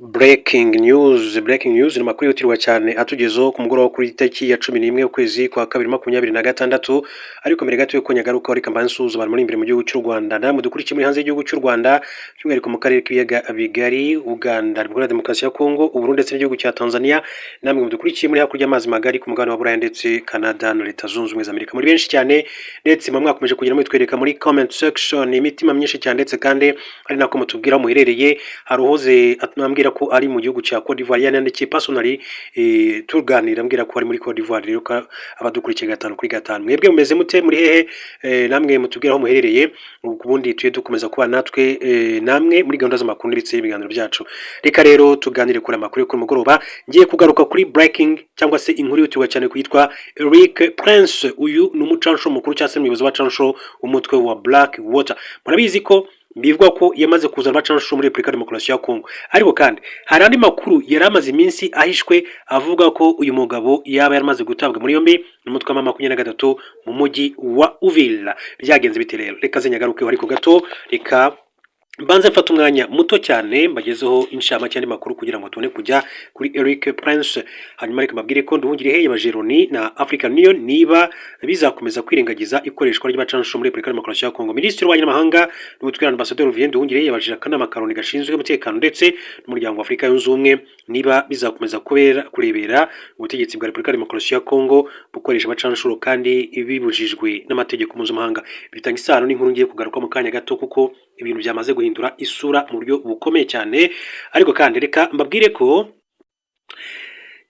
Breaking news, breaking news ni amakuru yihutirwa cyane atugezeho ku mugoroba kuri tariki ya 11 ukwezi kwa kabiri 26. Ariko mbere gato yuko nyagaruka, reka mbanze nsuhuza abantu muri imbere mu gihugu cy'u Rwanda, namwe dukurikiye muri hanze y'igihugu cy'u Rwanda, by'umwihariko mu karere k'ibiyaga bigari, Uganda, Repubulika ya Demokarasi ya Kongo, Uburundi ndetse n'igihugu cya Tanzania, namwe mudukurikiye muri hakurya y'amazi magari ku mugabane wa Burayi ndetse Canada na Leta Zunze Ubumwe za Amerika. Muri benshi cyane, ndetse muba mwakomeje kugenda mutwereka muri comment section imitima myinshi cyane, ndetse kandi ari nako mutubwira aho muherereye. Hari uhoze ambwira ko ari mu gihugu cya Cote d'Ivoire, yanyandikiye personally, tuganira, ambwira ko ari muri Cote d'Ivoire. Rero abadukurikiye gatanu kuri gatanu, mwebwe mumeze mute? Muri hehe? Namwe mutubwira aho muherereye, ubundi tujye dukomeza kuba natwe namwe muri gahunda z'amakuru ndetse n'ibiganiro byacu. Reka rero tuganire kuri amakuru yo kuri mugoroba. Ngiye kugaruka kuri breaking cyangwa se inkuru yihutirwa cyane kuyitwa Eric Prince. Uyu ni umucancuro mukuru cyangwa se umuyobozi w'abacancuro w'umutwe wa Black Water. Murabizi ko bivugwa ko yamaze kuzana abacancuro muri Repubulika Demokarasi ya Kongo, ariko kandi hari andi makuru yari amaze iminsi ahishwe avuga ko uyu mugabo yaba yaramaze gutabwa muri yombi n'umutwe wa 23 mu mujyi wa Uvira. Byagenze bite rero? Reka zenyagarukeho, ariko gato reka mbanze mfata umwanya muto cyane mbagezeho inshamake y'andi makuru kugira ngo tubone kujya kuri Eric Prince. Hanyuma reka mbabwire ko Nduhungirehe yabajije Loni na African Union niba bizakomeza kwirengagiza ikoreshwa ry'abacancuro muri Repubulika Demokarasi ya Kongo. Minisitiri w'Ububanyi n'Amahanga n'Ubutwererane, Ambasaderi Olivier Nduhungirehe, yabajije akanama ka Loni gashinzwe umutekano ndetse n'umuryango wa Afurika Yunze Ubumwe niba bizakomeza kubera kurebera ubutegetsi bwa Repubulika Demokarasi ya Kongo bukoresha abacancuro kandi bibujijwe n'amategeko mpuzamahanga. Bitanga isano n'inkuru ngiye kugaruka mu kanya gato, kuko ibintu byamaze guhindura isura mu buryo bukomeye cyane. Ariko kandi reka mbabwire ko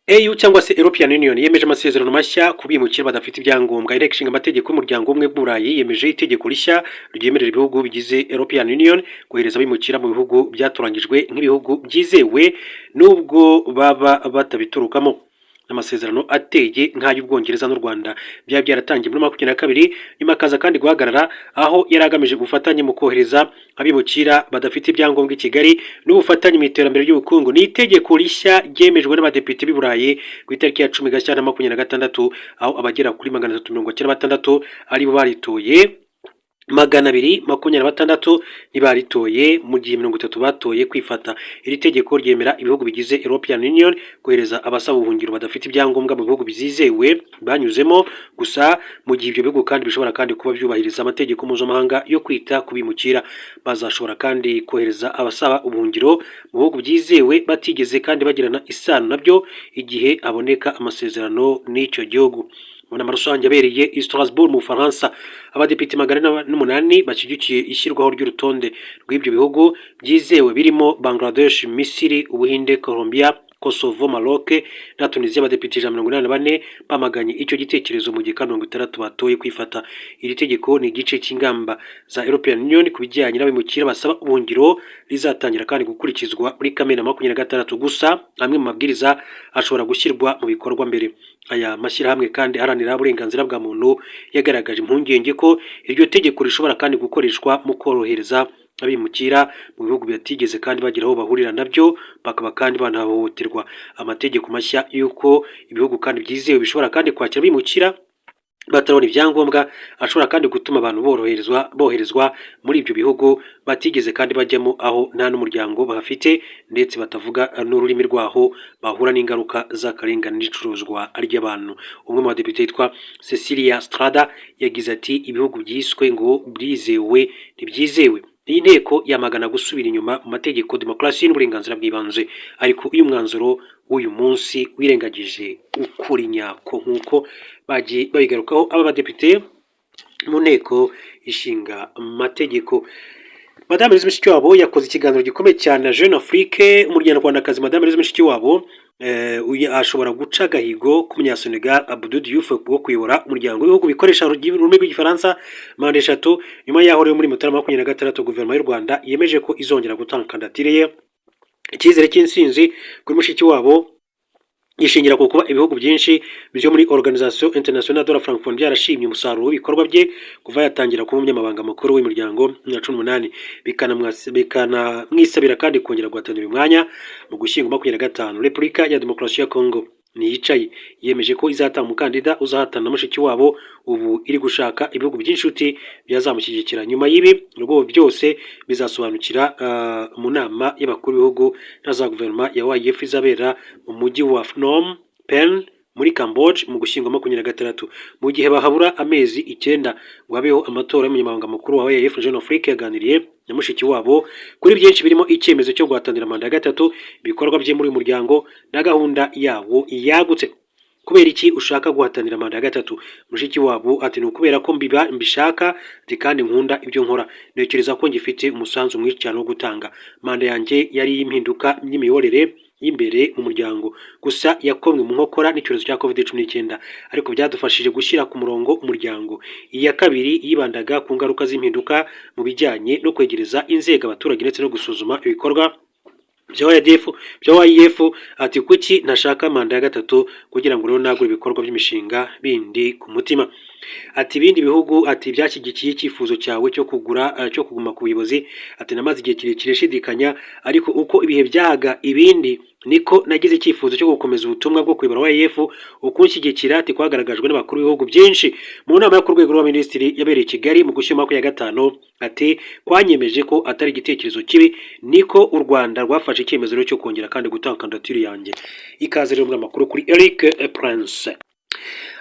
EU cyangwa se European Union yemeje amasezerano mashya ku bimukira badafite ibyangombwa. Inteko Ishinga Amategeko y'Umuryango w'Ubumwe bw'Uburayi yemeje itegeko rishya ryemerera ibihugu bigize European Union kohereza abimukira mu bihugu byatoranyijwe nk'ibihugu byizewe, nubwo baba batabiturukamo. Amasezerano ateye nk'ay'Ubwongereza n'u Rwanda byaba byaratangiye muri 22, nyuma akaza kandi guhagarara, aho yari agamije ubufatanye mu kohereza abimukira badafite ibyangombwa i Kigali n'ubufatanye mu iterambere ry'ubukungu. Ni itegeko rishya ryemejwe n'abadepite b'i Burayi ku itariki ya 10 Gashyantare 26, aho abagera kuri 396 aribo baritoye, 226 ntibaritoye, mu gihe 30 batoye kwifata. Iri tegeko ryemera ibihugu bigize European Union kohereza abasaba ubuhungiro badafite ibyangombwa mu bihugu byizewe banyuzemo gusa, mu gihe ibyo bihugu kandi bishobora kandi kuba byubahiriza amategeko mpuzamahanga yo kwita ku bimukira. Bazashobora kandi kohereza abasaba ubuhungiro mu bihugu byizewe batigeze kandi bagirana isano nabyo, igihe haboneka amasezerano n'icyo gihugu. Mu nama rusange yabereye i Strasbourg mu Bufaransa, abadepite 408 bashyigikiye ishyirwaho ry'urutonde rw'ibyo bihugu byizewe birimo Bangladesh, Misiri, Ubuhinde, Colombia, Kosovo, Maroc na Tunisia. Abadepite 184 bamaganye icyo gitekerezo, mu gihe kandi 60 batoye kwifata. Iri tegeko ni igice cy'ingamba za European Union ku bijyanye n'abimukira basaba ubuhungiro, rizatangira kandi gukurikizwa muri Kamena 26. Gusa amwe mu mabwiriza ashobora gushyirwa mu bikorwa mbere. Aya mashyirahamwe kandi aharanira uburenganzira bwa muntu yagaragaje impungenge ko iryo tegeko rishobora kandi gukoreshwa mu korohereza abimukira mu bihugu batigeze kandi bagira aho bahurira nabyo, bakaba kandi banahohoterwa. Amategeko mashya y'uko ibihugu kandi byizewe bishobora kandi kwakira abimukira batarabona ibyangombwa ashobora kandi gutuma abantu boroherezwa boherezwa muri ibyo bihugu batigeze kandi bajyamo, aho nta n'umuryango bahafite ndetse batavuga n'ururimi rwaho, bahura n'ingaruka z'akarengane n'icuruzwa ry'abantu. Umwe mu badepite yitwa Cecilia Strada yagize ati: "Ibihugu byiswe ngo byizewe ntibyizewe. Iyi nteko yamagana gusubira inyuma mu mategeko, demokarasi n'uburenganzira bw'ibanze, ariko uyu mwanzuro w'uyu munsi wirengagije ukuri nyako," nk'uko bagiye babigarukaho aba badepite mu Nteko Ishinga Amategeko. Madame Louise Mushikiwabo yakoze ikiganiro gikomeye cyane na Jeune Afrique. Umunyarwandakazi Madame Louise Mushikiwabo ashobora guca agahigo k'Umunyasenegal Abdou Diouf wo kuyobora umuryango w'ibihugu bikoresha ururimi rw'Igifaransa manda eshatu. Nyuma y'aho rero muri Mutarama 26 guverinoma y'u Rwanda yemeje ko izongera gutanga kandidatire ye, icyizere cy'intsinzi kuri Mushikiwabo gishingira ku kuba ibihugu byinshi byo muri Organisation Internationale de la Francophonie byarashimye umusaruro w'ibikorwa bye kuva yatangira kuba umunyamabanga mukuru w'umuryango na 18, bikanamwisabira kandi kongera guhatanira uyu mwanya mu Gushyingo 25. Repubulika ya Demokarasi ya Kongo. Ntiyicaye, yemeje ko izatanga umukandida uzahatana na Mushikiwabo. Ubu iri gushaka ibihugu by'inshuti byazamushyigikira. Nyuma y'ibi rwego byose bizasobanukira mu nama y'abakuru b'ibihugu na za guverinoma ya OIF izabera mu mujyi wa Phnom Penh muri Cambodge mu Gushyingo 26, mu gihe bahabura amezi 9 ngo habeho amatora y'umunyamabanga mukuru wa OIF. Jeune Afrique yaganiriye na Mushikiwabo kuri byinshi birimo icyemezo cyo guhatanira manda ya gatatu, ibikorwa bye muri uyu muryango na gahunda yawo yagutse. Kubera iki ushaka guhatanira manda ya gatatu? Mushikiwabo ati: "Ni ukubera ko mbiba mbishaka ati kandi nkunda ibyo nkora. Ntekereza ko ngifite umusanzu mwinshi cyane wo gutanga. Manda yanjye yari iy'impinduka y'imiyoborere y'imbere mu muryango, gusa yakomwe mu nkokora n'icyorezo cya COVID-19, ariko byadufashije gushyira ku murongo umuryango. Iya kabiri yibandaga ku ngaruka z'impinduka mu bijyanye no kwegereza inzego abaturage ndetse no gusuzuma ibikorwa bya OIF, bya OIF." Ati: "Kuki ntashaka manda ya gatatu? Kugira ngo rero nagure ibikorwa by'imishinga bindi ku mutima." Ati: "Ibindi bihugu," ati, "byashyigikiye icyifuzo cyawe cyo kugura cyo kuguma ku buyobozi?" Ati: "Namaze igihe kirekire nshidikanya, ariko uko ibihe byahaga ibindi niko nagize icyifuzo cyo gukomeza ubutumwa bwo kuyobora OIF. Ukunshyigikira," ati, "kwagaragajwe n'abakuru b'ibihugu byinshi mu nama yo ku rwego rw'abaminisitiri yabereye i Kigali mu Gushyingo 25," ati, "kwanyemeje ko atari igitekerezo kibi. Niko u Rwanda rwafashe icyemezo rero cyo kongera kandi gutanga kandidatire yanjye." Ikaze rero muri amakuru kuri Eric Prince.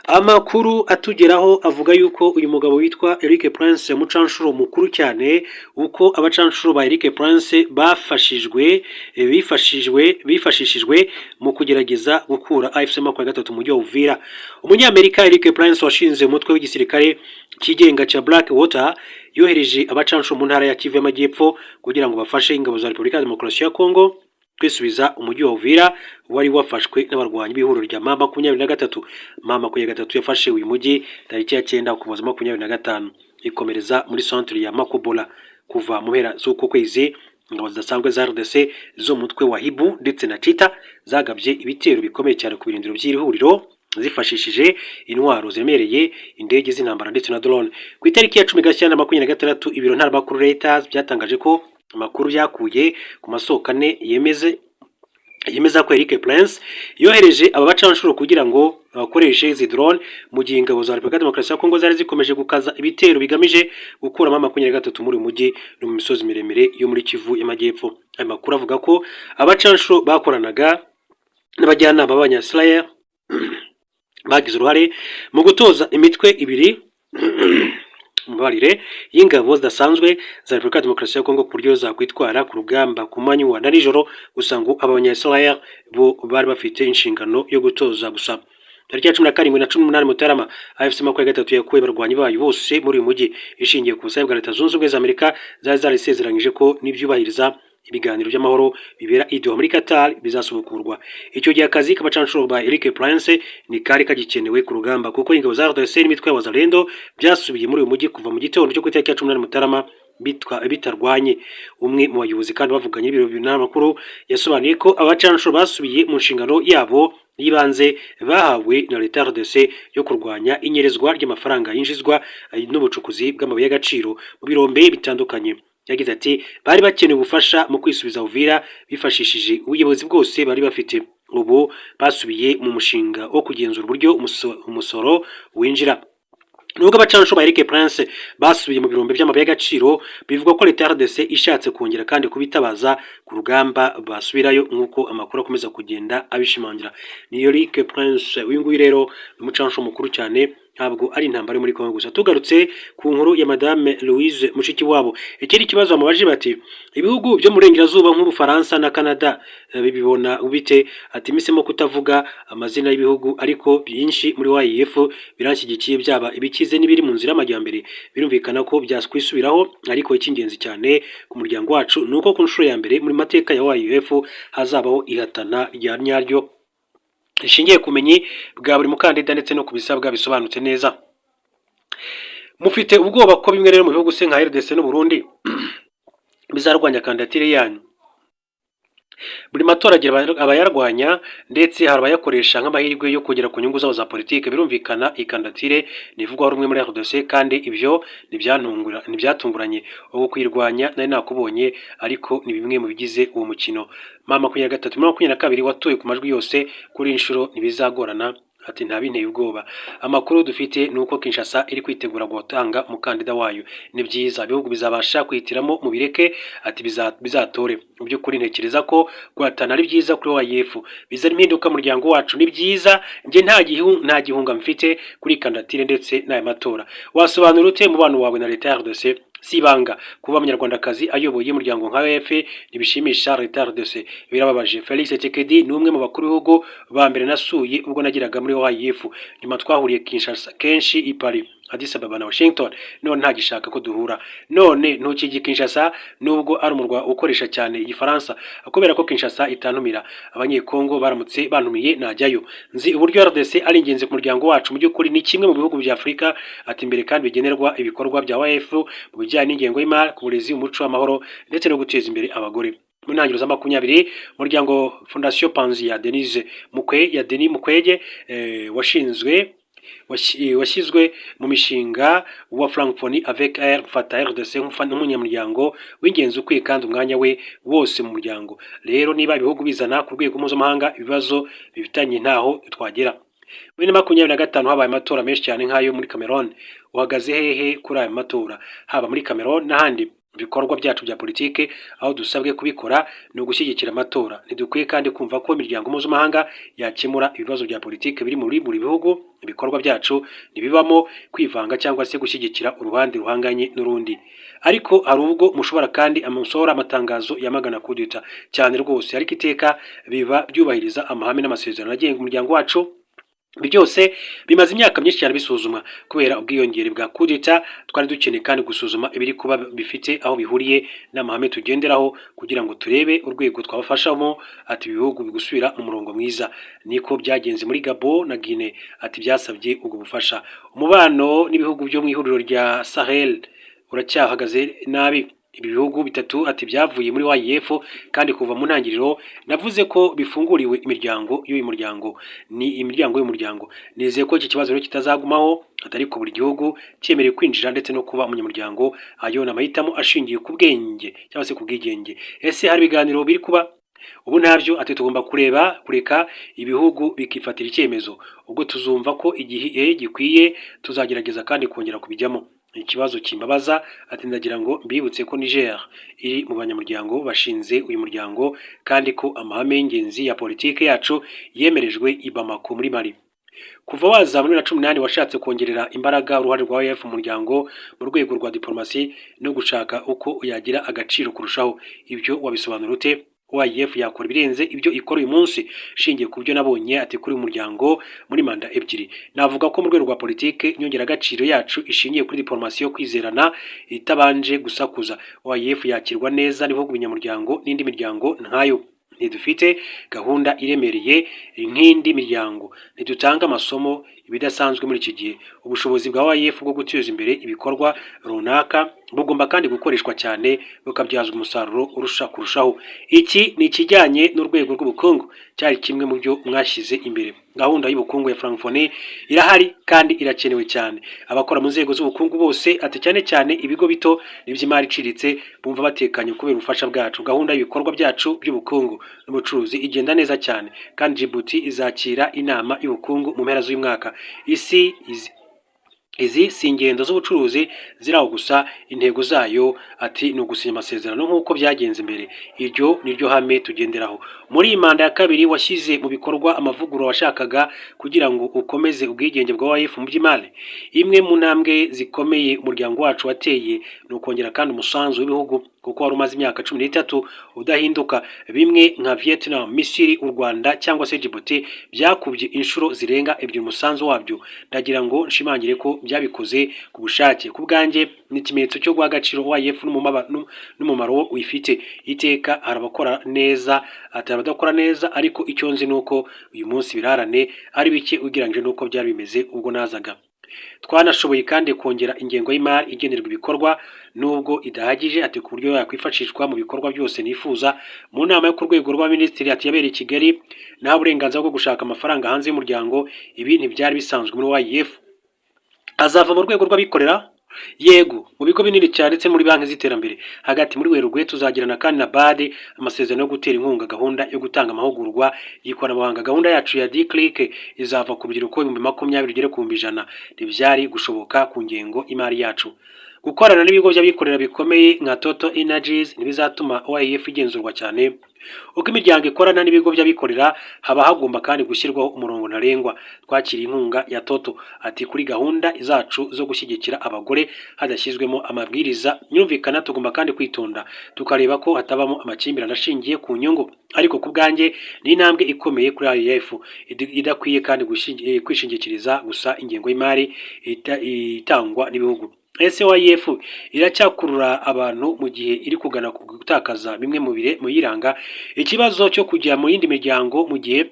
Amakuru atugeraho avuga yuko uyu mugabo witwa Eric Prince, umucanshuro mukuru cyane, uko abacanshuro ba Eric Prince bafashijwe bifashijwe bifashishijwe mu kugerageza gukura AFC 23 mu mujyi wa Uvira. Umunyamerika Eric Prince washinze umutwe w'igisirikare cyigenga cya Black Water yohereje abacanshuro mu ntara ya Kivu y'Amajyepfo kugira ngo bafashe ingabo za Repubulika ya Demokarasi ya Kongo kwisubiza umujyi wa Uvira wari wafashwe n'abarwanyi b'ihuriro rya M23. M23 yafashe uyu mujyi tariki ya 9 Ukuboza 25, ikomereza muri centre ya Makobola. Kuva mu mpera z'uko kwezi, ingabo zidasanzwe za RDC zo mu mutwe wa Hibu ndetse na Cheetah zagabye ibitero bikomeye cyane ku birindiro by'iri huriro zifashishije intwaro ziremereye, indege z'intambara ndetse na drone. Ku itariki ya 10 Gashyantare 26, ibiro ntaramakuru Reuters byatangaje ko amakuru byakuye ku masoko ane yemeza ko Eric Prince yohereje aba bacanshuro kugira ngo bakoreshe izi drone mu gihe ingabo za Repubulika ya Demokarasi ya Kongo zari zikomeje gukaza ibitero bigamije gukuramo 23 muri uyu mujyi no mu misozi miremire yo muri Kivu y'Amajyepfo. Aya makuru avuga ko abacanshuro bakoranaga n'abajyanama b'Abanya-Israel bagize uruhare mu gutoza imitwe ibiri, mubabarire, y'ingabo zidasanzwe za Repubulika ya Demokarasi ya Kongo ku buryo zakwitwara ku rugamba ku manywa na nijoro. Gusa ngo aba banya-Israel bo bari bafite inshingano yo gutoza gusa. Tariki ya 17 na 18 Mutarama, AFC 23 yakuye abarwanyi bayo bose muri uyu mujyi, ishingiye ku busabe bwa Leta Zunze Ubumwe za Amerika zari zarisezeranyije ko nibyubahiriza ibiganiro by'amahoro bibera i Doha muri Qatar bizasubukurwa. Icyo gihe akazi k'abacanshuro ba Eric Prince ni kari kagikenewe ku rugamba, kuko ingabo za RDC n'imitwe y'Abazalendo byasubiye muri uyu mujyi kuva mu gitondo cyo ku itariki ya 18 Mutarama bitarwanye. Umwe mu bayobozi kandi bavuganye n'ibiro binyamakuru yasobanuye ko abacanshuro basubiye mu nshingano yabo y'ibanze bahawe na leta ya RDC yo kurwanya inyerezwa ry'amafaranga yinjizwa n'ubucukuzi bw'amabuye y'agaciro mu birombe bitandukanye. Yagize ati: "Bari bakeneye ubufasha mu kwisubiza Uvira bifashishije ubuyobozi bwose bari bafite. Ubu basubiye mu mushinga wo kugenzura uburyo umusoro winjira." Nubwo abacanshuro ba Eric Prince basubiye mu birombe by'amabuye y'agaciro, bivugwa ko leta ya RDC ishatse kongera kandi kubitabaza ku rugamba basubirayo, nk'uko amakuru akomeza kugenda abishimangira. Ni Eric Prince uyu nguyu rero, ni umucanshuro mukuru cyane, ntabwo ari intambara yo muri Congo gusa. Tugarutse ku nkuru ya Madame Louise Mushikiwabo, ikindi kibazo bamubajije bati: "Ibihugu byo mu burengerazuba nk'Ubufaransa na Canada bibibona bite?" Ati: "Mpisemo kutavuga amazina y'ibihugu, ariko byinshi muri OIF biranshyigikiye, byaba ibikize n'ibiri mu nzira y'amajyambere. Birumvikana ko byakwisubiraho, ariko icy'ingenzi cyane ku muryango wacu ni uko ku nshuro ya mbere muri mateka ya OIF hazabaho ihatana rya nyaryo rishingiye ku bumenyi bwa buri mukandida ndetse no ku bisabwa bisobanutse neza." Mufite ubwoba ko bimwe rero mu bihugu se nka RDC n'u Burundi bizarwanya kandidatire yanyu? Buri matora agira abayarwanya, ndetse hari abayakoresha nk'amahirwe yo kugera ku nyungu zabo za politike. Birumvikana, iyi kandidatire ntivugwaho rumwe muri RDC, kandi ibyo ntibyatunguranye. Ubu kuyirwanya nari nakubonye, ariko ni bimwe mu bigize uwo mukino. M23 muri 22 watoye ku majwi yose, kuri iyi nshuro ntibizagorana. Ati nta binteye ubwoba. Amakuru dufite ni uko Kinshasa iri kwitegura gutanga umukandida wayo. Ni byiza, ibihugu bizabasha kwihitiramo, mubireke ati bizatore. Mu by'ukuri ntekereza ko guhatana ari byiza kuri OIF, bizana impinduka mu muryango wacu, ni byiza. Njye nta gihunga mfite kuri kandidatire ndetse n'aya matora. Wasobanura ute umubano wawe na leta ya RDC? Si ibanga, kuba umunyarwandakazi ayoboye umuryango nka OIF ntibishimisha leta ya RDC, birababaje. Felix Tshisekedi ni umwe mu bakuru b'ibihugu ba mbere nasuye ubwo nageraga muri OIF. Nyuma twahuriye Kinshasa kenshi, i Paris, Addis Ababa na Washington. None ntagishaka ko duhura. None ntukijya Kinshasa nubwo ari umurwa ukoresha cyane igifaransa? Kubera ko Kinshasa itantumira. Abanyekongo baramutse bantumiye najyayo. Nzi uburyo RDC ari ingenzi ku muryango wacu. Mu by'ukuri ni kimwe mu bihugu bya Afurika ati imbere kandi bigenerwa ibikorwa bya OIF mu bijyanye n'ingengo y'imari, ku burezi, umuco, amahoro ndetse no guteza imbere abagore. Mu ntangiriro za 20 umuryango Fondation Panzi ya Denise Mukwe ya Denis Mukwege washinzwe washyizwe mu mishinga wa Francophonie avec R. Mfata RDC nk'umunyamuryango w'ingenzi ukwiye kandi umwanya we wose mu muryango. Rero niba ibihugu bizana ku rwego mpuzamahanga ibibazo bifitanye, ntaho twagera. Muri 25 habaye amatora menshi cyane nk'ayo muri Cameroon. Uhagaze hehe kuri ayo matora, haba muri Cameroon n'ahandi? Ibikorwa byacu bya politike aho dusabwe kubikora ni ugushyigikira amatora. Ntidukwiye kandi kumva ko imiryango mpuzamahanga yakemura ibibazo bya politike biri muri buri bihugu. Ibikorwa byacu ntibibamo kwivanga cyangwa se gushyigikira uruhande ruhanganye n'urundi. Ariko hari ubwo mushobora kandi musohora amatangazo yamagana kudeta? Cyane rwose, ariko iteka biba byubahiriza amahame n'amasezerano agenga umuryango wacu. Ibi byose bimaze imyaka myinshi cyane bisuzumwa. Kubera ubwiyongere bwa kudeta, twari dukeneye kandi gusuzuma ibiri kuba bifite aho bihuriye n'amahame tugenderaho, kugira ngo turebe urwego twabafashamo ati ibihugu gusubira mu murongo mwiza. Niko byagenze muri Gabon na Guinea, ati byasabye ubwo bufasha. Umubano n'ibihugu byo mu ihuriro rya Sahel uracyahagaze nabi. Ibi bihugu bitatu ati byavuye muri OIF, kandi kuva mu ntangiriro navuze ko bifunguriwe imiryango y'uyu muryango, ni imiryango y'umuryango. Nizeye ko iki kibazo rero kitazagumaho, atari ko buri gihugu cyemerewe kwinjira ndetse no kuba umunyamuryango. Ayo ni amahitamo ashingiye ku bwenge cyangwa se ku bwigenge. Ese hari ibiganiro biri kuba ubu? Ntabyo. Ati tugomba kureba, kureka ibihugu bikifatira icyemezo. Ubwo tuzumva ko igihe gikwiye, tuzagerageza kandi kongera kubijyamo. Ikibazo kimbabaza, ati ndagira ngo mbibutse ko Niger iri mu banyamuryango bashinze uyu muryango, kandi ko amahame y'ingenzi ya politiki yacu yemerejwe i Bamako muri Mali. Kuva waza muri 2018, washatse kongerera imbaraga uruhare rwa OIF mu muryango mu rwego rwa diplomasi no gushaka uko yagira agaciro kurushaho. Ibyo wabisobanura ute? OIF yakora ibirenze ibyo ikora uyu munsi. Shingiye ku byo nabonye ati kuri uyu muryango muri manda ebyiri, navuga ko mu rwego rwa politike inyongeragaciro yacu ishingiye kuri diplomasi yo kwizerana itabanje gusakuza. OIF yakirwa neza n'ibihugu binyamuryango n'indi miryango nkayo. Ntidufite gahunda iremereye nk'indi miryango, ntidutanga amasomo ibidasanzwe muri iki gihe. Ubushobozi bwa OIF bwo guteza imbere ibikorwa runaka bugomba kandi gukoreshwa cyane, bukabyazwa umusaruro urusha kurushaho. Iki ni ikijyanye n'urwego rw'ubukungu, cyari kimwe mu byo mwashyize imbere. Gahunda y'ubukungu ya Francophonie irahari kandi irakenewe cyane. Abakora mu nzego z'ubukungu bose, ati cyane cyane ibigo bito n'iby'imari iciriritse, bumva batekanye kubera ubufasha bwacu. Gahunda y'ibikorwa byacu by'ubukungu n'ubucuruzi igenda neza cyane, kandi Djibouti izakira inama y'ubukungu mu mpera z'uyu mwaka. Isi izi si ingendo z'ubucuruzi ziri aho gusa, intego zayo ati ni ugusinya amasezerano nk'uko byagenze mbere. Iryo ni ryo hame tugenderaho. Muri iyi manda ya kabiri, washyize mu bikorwa amavugurura washakaga kugira ngo ukomeze ubwigenge bwa OIF mu by'imari? Imwe mu ntambwe zikomeye umuryango wacu wateye ni ukongera kandi umusanzu w'ibihugu, kuko wari umaze imyaka 13 udahinduka. Bimwe nka Vietnam, Misiri, u Rwanda cyangwa se Djibouti byakubye inshuro zirenga ebyiri umusanzu wabyo. Ndagira ngo nshimangire ko byabikoze ku bushake. Ku bwanjye ni ikimenyetso cyo guha agaciro OIF n'umumaro uyifite. Iteka hari abakora neza, ati abadakora neza, ariko icyo nzi ni uko uyu munsi ibirarane ari bike ugereranyije n'uko byari bimeze ubwo nazaga. Twanashoboye kandi kongera ingengo y'imari igenerwa ibikorwa, nubwo idahagije, ati ku buryo yakwifashishwa mu bikorwa byose nifuza. Mu nama yo ku rwego rw'abaminisitiri, ati yabereye i Kigali, naho uburenganzira bwo gushaka amafaranga hanze y'umuryango. Ibi ntibyari bisanzwe muri OIF. Azava mu rwego rw'abikorera? Yego, mu bigo binini cyane ndetse muri banki z'iterambere. Hagati muri Werurwe tuzagirana kandi na BAD amasezerano yo gutera inkunga gahunda yo gutanga amahugurwa y'ikoranabuhanga. Gahunda yacu ya D-Click izava ku rubyiruko 20,000 igere ku 100,000. Ntibyari gushoboka ku ngengo y'imari yacu. Gukorana n'ibigo by'abikorera bikomeye nka Total Energies ntibizatuma OIF igenzurwa cyane. Uko imiryango ikorana n'ibigo by'abikorera, haba hagomba kandi gushyirwaho umurongo ntarengwa. Twakiriye inkunga ya Total, ati kuri gahunda zacu zo gushyigikira abagore, hadashyizwemo amabwiriza yumvikana. Tugomba kandi kwitonda tukareba ko hatabamo amakimbirane ashingiye ku nyungu, ariko ku bwanjye ni intambwe ikomeye kuri OIF idakwiye kandi kwishingikiriza gusa ingengo y'imari itangwa n'ibihugu. Ese OIF iracyakurura abantu mu gihe iri kugana ku gutakaza bimwe mu bire mu yiranga? Ikibazo cyo kujya mu yindi miryango mu gihe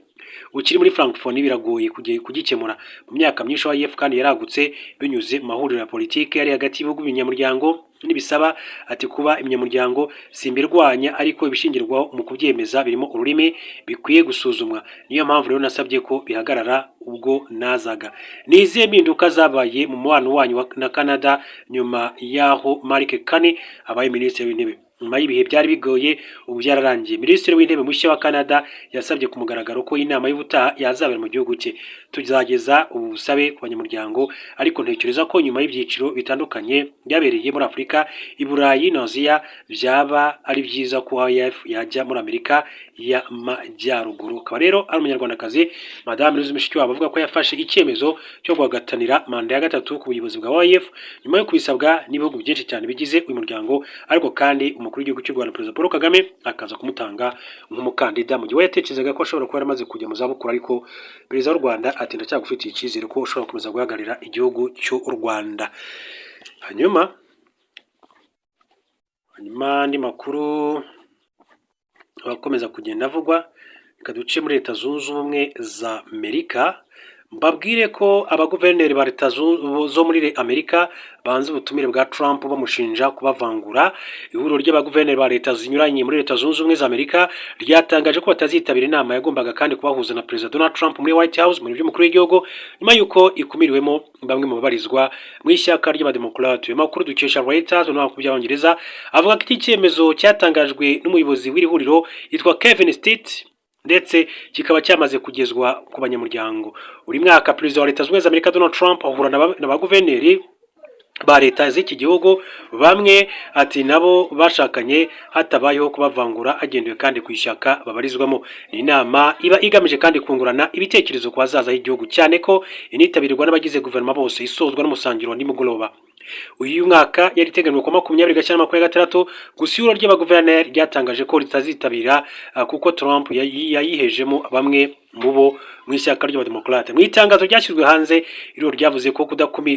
ukiri muri Francophonie biragoye kugikemura. Mu myaka myinshi OIF kandi yaragutse binyuze mu mahuriro ya politiki yari hagati y'ibihugu binyamuryango n'ibisaba, ati kuba ibinyamuryango simbirwanya, ariko ibishingirwaho mu kubyemeza birimo ururimi bikwiye gusuzumwa. Niyo mpamvu rero nasabye ko bihagarara ubwo nazaga. Ni izihe mpinduka zabaye mu mubano wanyu na Canada nyuma y'aho Mark Carney abaye minisitiri w'intebe? Nyuma y'ibihe byari bigoye, ubu byararangiye. Minisitiri w'intebe mushya wa Canada yasabye ku mugaragaro ko inama y'ubutaha yazabera mu gihugu cye. Tuzageza ubu busabe ku banyamuryango, ariko ntekereza ko nyuma y'ibyiciro bitandukanye byabereye muri Afurika, i Burayi na Aziya, byaba ari byiza ko OIF yajya muri Amerika y'Amajyaruguru. Akaba rero ari umunyarwandakazi, Madame Louise Mushikiwabo, avuga ko yafashe icyemezo cyo guhatanira manda ya gatatu ku buyobozi bwa OIF nyuma yo kubisabwa n'ibihugu byinshi cyane bigize uyu muryango, ariko kandi umukuru w'igihugu cy'u Rwanda, Perezida Paul Kagame, akaza kumutanga nk'umukandida mu gihe we yatekerezaga ko ashobora kuba yaramaze kujya mu zabukuru, ariko Perezida w'u Rwanda ati ndacyagufitiye icyizere ko ushobora gukomeza guhagararira igihugu cy'u Rwanda. Hanyuma andi makuru akomeza kugenda avugwa, reka duce muri Leta Zunze Ubumwe za Amerika, mbabwire ko abaguverineri ba leta zo muri Amerika banze ubutumire bwa Trump, bamushinja kubavangura. Ihuriro ry'abaguverineri ba leta zinyuranye muri Leta Zunze Ubumwe za Amerika ryatangaje ko batazitabira inama yagombaga kandi kubahuza na Perezida Donald Trump muri White House, mu by'umukuru w'igihugu, nyuma y'uko ikumiriwemo bamwe mu babarizwa mu ishyaka ry'abademokarate. Ayo makuru dukesha Reuters no ku by'Abongereza avuga ko iki cyemezo cyatangajwe n'umuyobozi w'iri huriro yitwa Kevin Stitt, ndetse kikaba cyamaze kugezwa ku banyamuryango. Buri mwaka Perezida wa Leta Zunze Ubumwe za Amerika Donald Trump ahura na ba guverineri ba leta z'iki gihugu, bamwe ati nabo bashakanye, hatabayeho kubavangura hagendewe kandi ku ishyaka babarizwamo. Ni inama iba igamije kandi kungurana ibitekerezo ku hazaza h'igihugu, cyane ko initabirwa n'abagize guverinoma bose, isozwa n'umusangiro wa nimugoroba. Uyu mwaka yari iteganyijwe ku 20 Gashyantare 26, gusa ihuriro ry'abaguverineri ryatangaje ko ritazitabira kuko Trump yayihejemo bamwe mu bo mu ishyaka ry'abademokarate. Mu itangazo ryashyizwe hanze, ihuriro ryavuze ko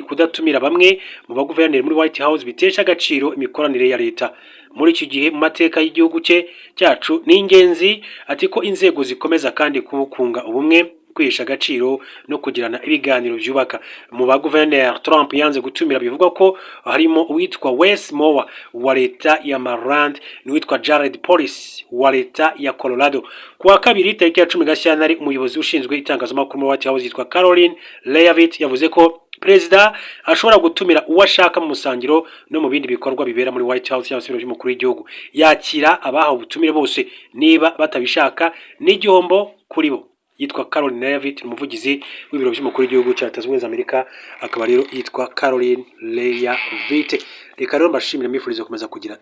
kudatumira bamwe mu baguverineri muri White House bitesha agaciro imikoranire ya leta muri iki gihe mu mateka y'igihugu cye cyacu. Ni ingenzi, ati ko inzego zikomeza kandi kunga ubumwe, kwihesha agaciro no kugirana ibiganiro byubaka. Mu ba guverineri Trump yanze gutumira bivugwa ko harimo uwitwa Wes Moore wa leta ya Maryland n'uwitwa Jared Polis wa leta ya Colorado. Ku wa kabiri tariki ya 10 Gashyantare, umuyobozi ushinzwe itangazamakuru muri White House yitwa Karoline Leavitt yavuze ko Perezida ashobora gutumira uwo ashaka mu musangiro no mu bindi bikorwa bibera muri White House cyangwa se ibiro by'umukuru w'igihugu. Yakira abahawe ubutumire bose, niba batabishaka n'igihombo kuri bo. Yitwa Karoline Leavitt, umuvugizi w'ibiro by'umukuru w'igihugu cya Leta Zunze Ubumwe za Amerika, akaba rero yitwa Karoline Leavitt. Reka rero mbashimire, mbifuriza gukomeza kugira